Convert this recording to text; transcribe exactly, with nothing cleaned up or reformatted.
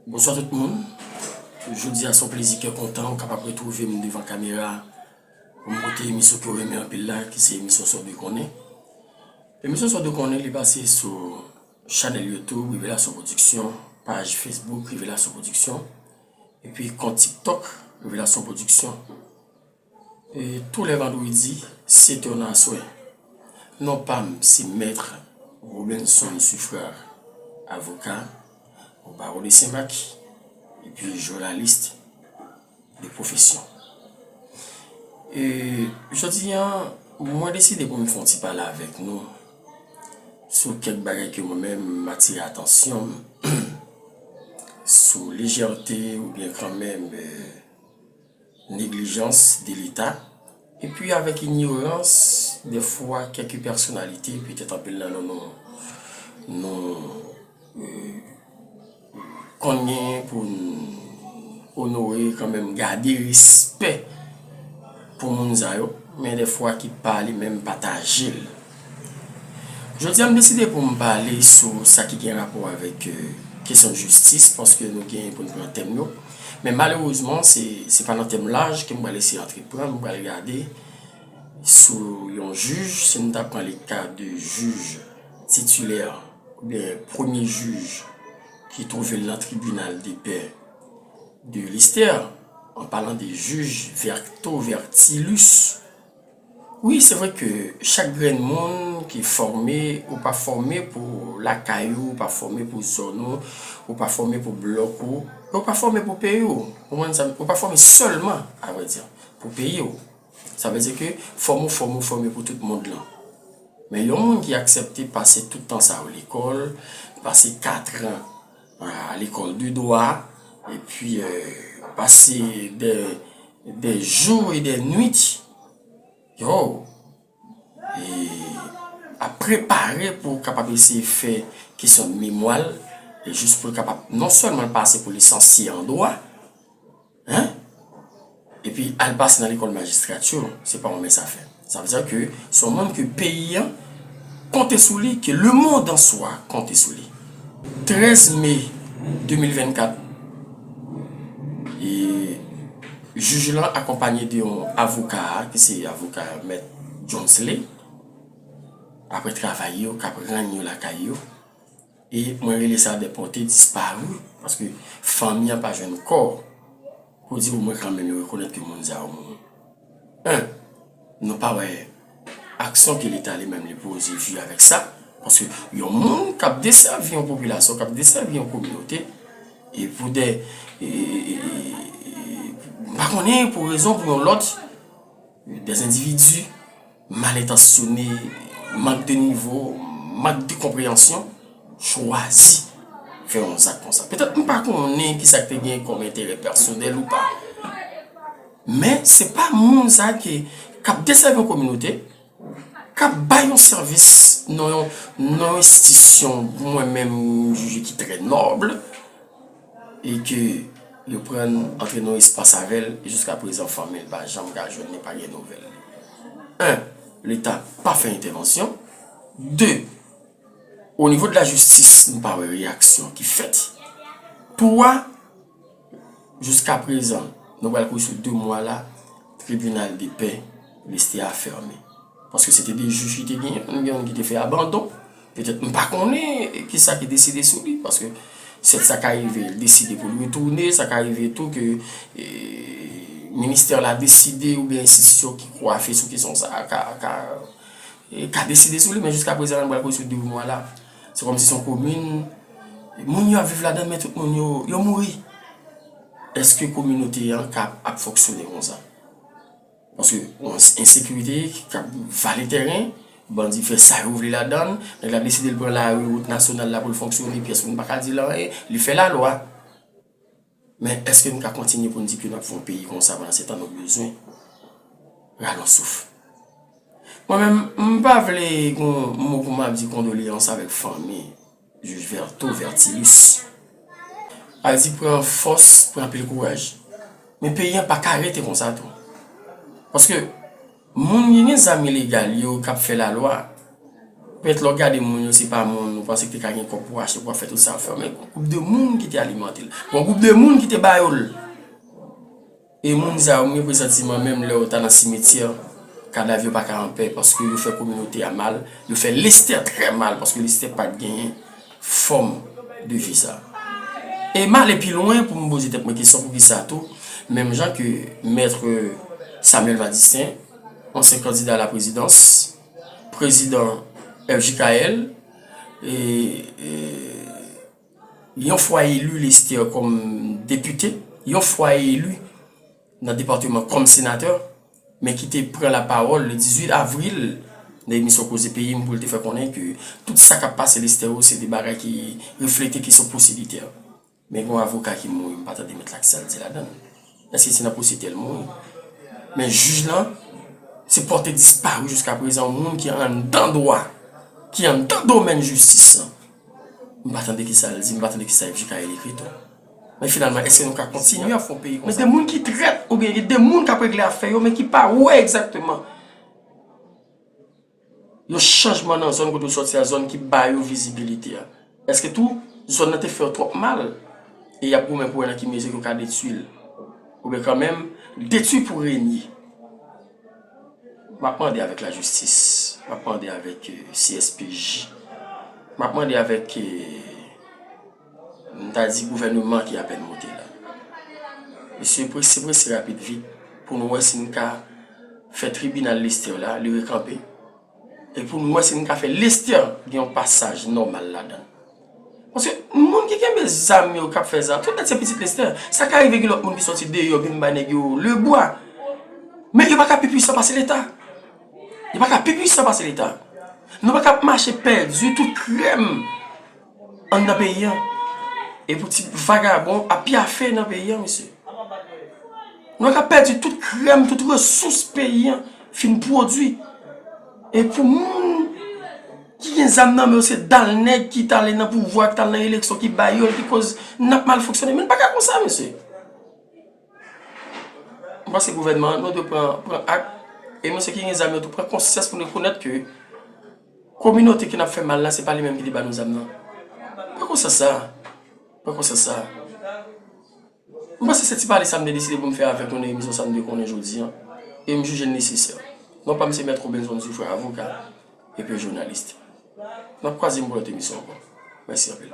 Bonswa tout moun. Jodi a se yon plezi kè kontan ou kapab retwouve m devan kamera pou m pote emisyon ke w renmen anpil la, ki se emisyon Sa w dwe konnen. Emisyon Sa w dwe konnen, li pase sou chanèl YouTube Revelasyon Production, paj Facebook Revelasyon Production, epi kont TikTok Revelasyon Production. E tou lè vandredi, sèt è nan aswè. Non pa m, se Mèt Robinson Suffrard, avoka o bawo de Senmak, epi jounalis de pwofesyon. E jodi a, mwen deside pou m fè yon ti pale avèk nou sou kèk bagay ke mwen menm m atire atansyon m sou lejète oubyen kanmenm, eh, neglijans de Leta, epi avèk inyorans, dèfwa, kèk pèsonalite, petèt anpil nan nou, nou, nou, eh, konn genyen pou n onore, kanmenm gade respè pou moun sa yo, men dèfwa ki pa li menm pataje l. Jodi a, m deside pou m pale sou sa ki gen rapò avèk, eh, kesyon jistis, paske nou genyen pou n pran tèm yo. Men malerezman, se, se pa nan tèm laj ke m pral eseye antreprann, m pral gade sou yon jij, si n ta pran le ka de jij titilè, oubyen premye jij ki twouve l nan tribinal de pè de Lestè, an palan de jij Verto Vertilus. Wi, se vre ke chak grenn moun ki fòme, ou pa fòme pou lakay ou, ou pa fòme pou zòn ou, ou pa fòme pou blòk ou, ou pa fòme pou peyi ou. Ou konprann sa? Ou pa fòme sèlman, a vrè di, pou peyi ou. Sa vle di ke fòme ou, fòme ou, fòme pou tout mond lan. Men yon moun ki aksepte pase tout tan sa yo lekòl, pase katran a lekòl de dwa, epi, eh, pase dè, dè jou e dè nwit, yo, e ap prepare pou kapab eseye fè kesyon memwa l, e jis pou l kapab non sèlman l pase pou lisansye an dwa, en? Epi al pase nan lekòl majistrati, se pa yon mens afè. Sa vle di ke se yon moun ke peyi an konte sou li, ke lemonn an swa konte sou li. Trèz me de mil vennkat, e jij lan akonpaye de yon avoka, ki se avoka Mèt Jones Lay, apre travay yo, k ap rann yo lakay yo, e mwen rele sa dè pòte dispari, paske fanmi an pa jwenn kò pou di omwen kanmenm yo rekonèt ke moun sa yo mouri. En, nou pa wè aksyon ke Leta li menm li poze vi avèk sa, paske yon moun k ap desèvi yon popilasyon, k ap desèvi yon kominote, e pou dè, e, e, e, e, m pa konnen, pou rezon, pou yon lòt, dè endividi mal entansyone, mank de nivo, mank de konpreyansyon, chwazi fè yon zak konsa. Petèt m pa konnen kisa k te gen kòm enterè pèsonèl ou pa, men se pa moun sa ki, k ap desèvi yon kominote, k ap bay yon sèvis nan yon, nan yon enstitisyon mwen menm m jije ki trè nòb, e ke yo pran antre nan yon espas avè l, e jiska prezan fanmi l pa janm ka jwenn li, pa gen nouvèl li. En, Leta pa fè entèvansyon. De, o nivo de lajistis, nou pa wè reyaksyon ki fèt. Twa, jiska prezan, nou pral kouri sou de mwa la, tribinal de pè Lestè a fèmen. Paske se te de jij ki te genyen, gen youn ki te fè abandon. Petèt m pa konnen kisa ki deside sou li, paske sèt sa ka rive, l deside pou l retounen, sa ka rive tou ke, e, ministè la deside oubyen enstitisyon ki kwafe sou kesyon sa a ka, ka, e, ka deside sou li, men jiska prezan, nou pral kouri sou de mwa la. Se kòmsi se yon komin, moun yo ap viv ladan l, men tout moun yo, yo mouri. Èske kominote an ka ap fonksyone konsa? Paske yon ensekirite k ap vale tèren, bandi fè sa yo vle ladan l, nèg la deside l pran lari, wout nasyonal la pou l fonksyone, pyès moun pa ka di l anyen, li fè lalwa. Men èske n ka kontinye pou n di ke n ap fè yon peyi konsa pandan se tan nou bezwen rale yon souf? Mwen menm, m pa vle gen yon mo pou m ap di kondoleyans avèk fanmi jij Verto Vertilus. Al di pran fòs, pran anpil kouraj. Men peyi an pa ka rete konsa tou. Paske moun ki gen zam ilegal yo k ap fè lalwa, Petèt lè w gade moun yo, se pa moun ou panse ki te ka gen kòb pou achte, pou ap fè tout sa ap fè. Men gon gwoup de moun ki te alimante l. Gon gwoup de moun ki te ba yo l. E moun sa yo, m gen presantiman, menm lè yo ta nan simetyè, kadav yo pa ka anpè, paske yo fè kominote a mal, yo fè Lestè trè mal, paske Lestè pa t genyen fòm de vi sa. E m ale pi lwen pou m poze tèt mwen kesyon poukisa tou, menm jan ke Mèt Samuel Madistin, ansyen kandida a la prezidans, prezidan F J K L, e, e, yon fwa eli Lestè kòm depite, yon fwa eli nan depatman kòm senatè, men ki te pran lapawòl le dizuit avril nan emisyon Koze Peyi m pou l te fè konnen ke tout sa k ap pase Lestè yo se de bagay ki reflete kesyon posibilite. Men gen yon avoka ki mouri, m pa tande mèt la ki sa l di ladan l. Èske se nan pwosè l mouri? Men jij lan, se pòte dispari jiska prezan yon moun ki anndan dwa, ki anndan domèn jistis lan. M pa tande kisa l di, m pa tande kisa F J K L ekri tou. Men finalman, èske nou ka kontinye ap fè yon peyi konsa? Men de moun ki trèt oubyen de moun k ap regle afè yo, men ki pa wè egzakteman yon chanjman nan zòn kote yo sòti a, zòn ki ba yo vizibilite a. Èske tou zòn nan te fè yo twòp mal e y ap goumen pou wè nan ki mezi yo ka detwi l? Oubyen kanmenm, detwi pou renye? M ap mande avèk lajistis, m ap mande avèk, euh, C S P J, m ap mande avèk, euh, m ta di gouvèneman ki apèn monte la. Mesye, prese, prese, rapid, vit, pou nou wè si n ka fè tribinal Lestè la, li rekanpe. E pou nou wè si n ka fè Lestè gen yon pasaj nòmal ladan l. Paske moun ki kenbe zam yo k ap fè zam, tout nèg se pitit Lestè. Sa ka rive gen lòt moun ki sòti deyò vin bay nèg yo lebwa. Men yo pa ka pi pwisan pase Leta. Yo pa ka pi pwisan pase Leta. Nou pa ka ap mache pèdi tout krèm anndan peyi a. E pou ti vagabon ap pyafe nan peyi a, mesye. Nou pa ka pèdi tout krèm, tout resous peyi a fin pwodui. E pou moun ki gen zam nan men yo, se dal nèg ki t ale nan pouvwa, ki t al nan eleksyon, ki bay yo l, ki koz n ap mal fonksyone. Men n pa ka konsa, mesye. M panse gouvènman an, nou dwe pran, pran ak, e mesye ki gen zam yo tou pran konsyans pou n rekonèt ke kominote ke n ap fè mal la, se pa li menm ki te ba nou zam nan. Pran konsyans sa. Pran konsyans sa. M panse se ti pale sa m te deside pou m fè avèk nou nan emisyon sa m te konnen jodi a. E m jije l nesesè. Non pa m se Mèt Robinson Dufrère, avoka epi jounalis. N ap kwaze m pou lòt emisyon ankò. Mèsi anpil.